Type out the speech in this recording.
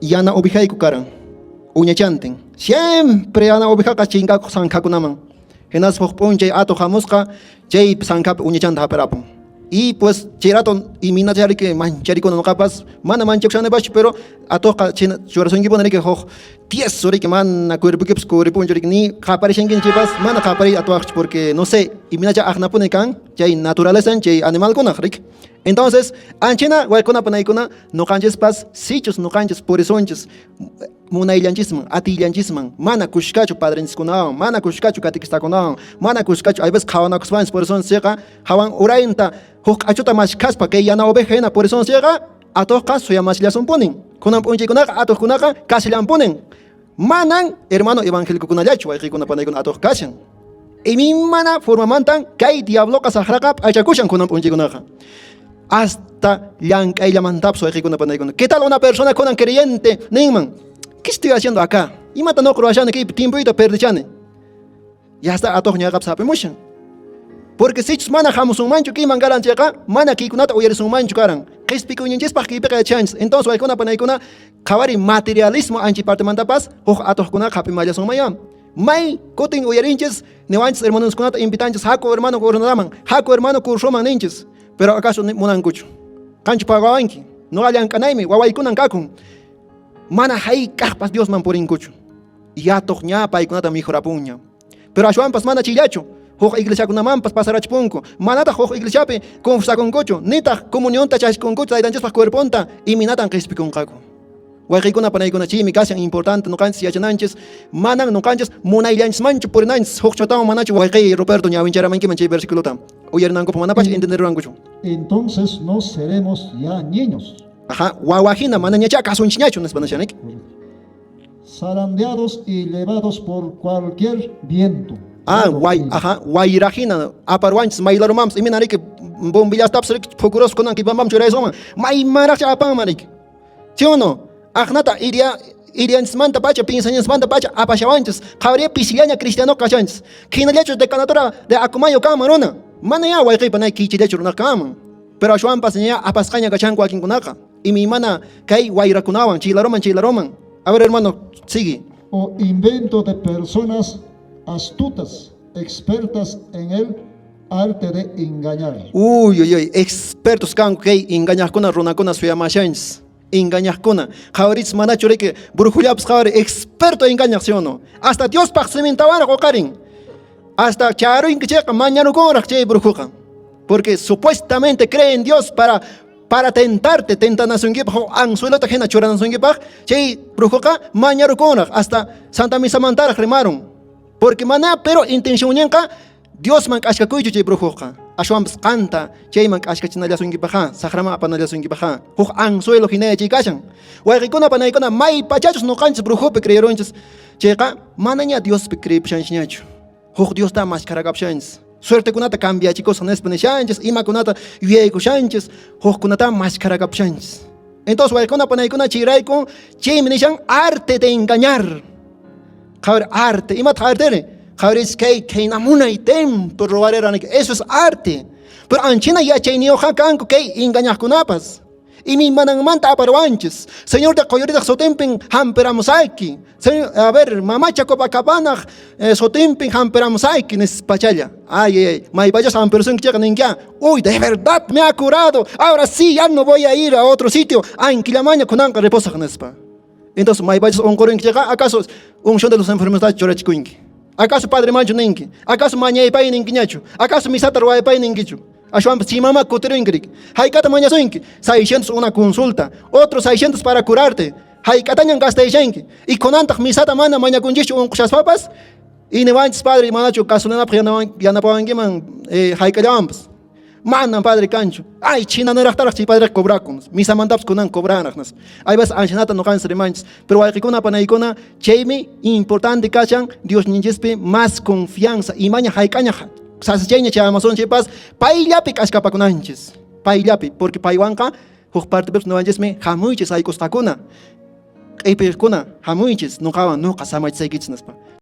Yana ovejayku karan, uñachantin. Siempre yana ovejaqa chinkakuq sankhakunaman. Hinaspa huk p'unchay atuq hamusqa, chay sankhapi uñachanta hap'irapun. Y pues chay rato imaynachá riki mancharikuna noqapas, mana manchakushanipaschu, pero atuqqa china churasunkipuni riki huk tieso riki mana cuerpoykipas cubrirpunchu riki ni qaparishankin chaypas mana qapariy atuwaqchu porque no sé imaynachá aqnapuni kan chay naturalezan chay animalkunaq riki. Entonces, anchina waykuna panaykuna noqanchispas sichus noqanchis purisunchis munayllanchisman, atiyllanchishman, mana kushkachu padrenchiskunawan, mana kushkachu catequistakunawan, mana kushkachu hay veces qhawanakuspanchis purisunchis chayqa, hawan urayta huk q'achuta mashkhaspa kay yana oveja hina purisunchis chayqa, atuqqa suyamasllasunpunin. Kunan p'unchaykunaqa atuqkunaqa kashallanpunin. Manan hermano evangélicokunallachu wayqiykuna panaykuna atuq kashan. Imaymana formamantan kay diabloqa saqraqa p'achakushan kunan p'unchaykunaqa. Hasta llank'ayllamantapas wayqiykuna panaykuna. ¿Qué tal una persona kunan creyente ninman? ¿Qué estoy haciendo acá? Imata noqa ruwashani kaypi tiempoyta perdechani? Ya está atuq ñaqapas hap'imushan. Porque sichus mana hamusunmanchu kayman karan chayqa, mana kaykunata uyarisunmanchu karan. Qhispikuyninchispaq kaypiqa yachanchis. Entonces waykuna panaykuna qhawari materialismo anchi partemantapas huk atuqkunaqa hap'imallasunmayá. May kutin uyarinchis, niwanchis hermanoskunata invitanchis, haku hermano jornadaman, haku hermano cursoman ninchis. Pero acaso munankuchu? Qanchu pagawanki? Noqa llank'anaymi, wawaykunan kakun. Mana hayk'aqpas Diosman purinkuchu. Yatuq ña paykunata mikhurapunña. Pero ashwanpas mana chayllachu, huk iglesiakunamanpas pasarachipunku, manataq huk iglesiapi confesakunkuchu, nitaq comunionta chashkunkuchu taytanchispaq cuerponta, imaynatan qispikunqaku. Wayqiykuna panaykuna chaymi kashan importante noqanchis yachananchis, manan noqanchis munayllanchismanchu purinanchis, huk chotawan manachu wayqiy Roberto ñawincharamankiman chay versiculota uyarinankupaq manapacha entenderurankuchu. Entonces no seremos ya niños. Ajá, wawajina manañachá kasunchñachu nispa nishanik. Zarandeados y llevados por cualquier viento. Ah, way, ajá, wayrajina aparwanchis maylarumanpas imina riki bombillastapas riki phukuruspa kunan kipamam churaysunman maymanraqcha apanman riki. ¿Sí o no? Aqnata iria irianchismanta pacha piensañanchismanta pacha apashawanchis qhawariya pisillaña cristiano kashanchis. Hinallachu decanatura de Acomayo kanman runa. Mana ya wayqiypa nay kichillachu runaqa kanman. Pero ashwanpas ña apasqaña kashanku wakinkunaqa. Imaymana kay wayrakunawan chaylaruman chaylaruman. A ver hermano, sigue. O invento de personas astutas, expertas en el arte de engañar. Uy, uy, uy, expertos kanku kay engañaqkuna runakuna suyamashanchis. Engañaqkuna. Qhawarichis manachu riki brujullapas qhawari experto engañaq, ¿sí o no? Hasta Diospaq simintawanraq uqarin. Hasta charuyki chayqa mañarukunraq chay brujuqa. Porque supuestamente cree en Dios para tentarte, tentanasunkipaq huk anzuelota hina churanasunkipaq, chay brujuqa mañarukunraq hasta Santa Misamantaraq rimarun. Porque mana, pero intencionninqa Diosman k'ashkakuychu chay brujuqa. Ashwanpas qanta chayman k'ashkachinallasunkipaqqa, saqraman apanallasunkipaqqa, huk anzuelo hinalla chay kashan. Wayqikuna panaykuna may pachachus noqanchis brujupi creerunchis, chayqa manaña Diospi creepushanchisñachu. Huk Diosta mashkharakapushanchis. Suertekunata cambiachikusaq nispa nishanchis, imakunata yuyaykushanchis, hukkunata mashkharakapushanchis. Entonces wayqikuna panaykuna chayrayku chaymi nishan arte de engañar. Qhawari arte, imataq arte? Qhawari kay khayna munay templo ruwarerani, eso es arte. Pero anchina yachayniyuqqa kanku kay engañaqkunapas. Imaymananmanta aparwanchis. Señor de Qoyuritaq sutinpin hampiramusayki. Señor, a ver, mamacha Copacabanaq sutinpin hampiramusayki nispachalla. Ay, ay, ay, maypachas hampirasunki chayqa ninkiá. Uy, de verdad me ha curado. Ahora sí, ya no voy a ir a otro sitio. Ankillamaña kunanqa riposaq nispa. Entonces, maypachas unqurunki chayqa, acaso unción de los enfermos churachikunki? Acaso padre manchu ninki? Acaso mañaypay ninkiñachu? Acaso misata ruwaypay ninkichu? Ashwanpas chimama kutirunki riki. Hayk'ata mañasunki? 600 una consulta, otro 600 para curarte. Hayk'atañan gastashanki. Y kunantaq misata mana mañakunchischu unqushaspapas, y niwanchis padre manachu gasolinapaq yanapawankiman hayk'allawanpas. Manan padre kanchu. Ay, chinaniraqtaraq chay padreqa cobrakun. Misamantapas kunan cobranaq nispa. Hay veces anchanata noqanchis rimanchis. Pero wayqikuna panaykuna, chaymi importante kashan Diosninchispi más confianza. Imaña hayk'aña sasachayña chayamasunchikpas, payllapi k'ashkapakunanchis. Payllapi, porque paywanqa huk partepipas noqanchismi hamuychis sayk'usqakuna, q'ipiqkuna hamuychis noqawan noqa samachisaykichis nispa.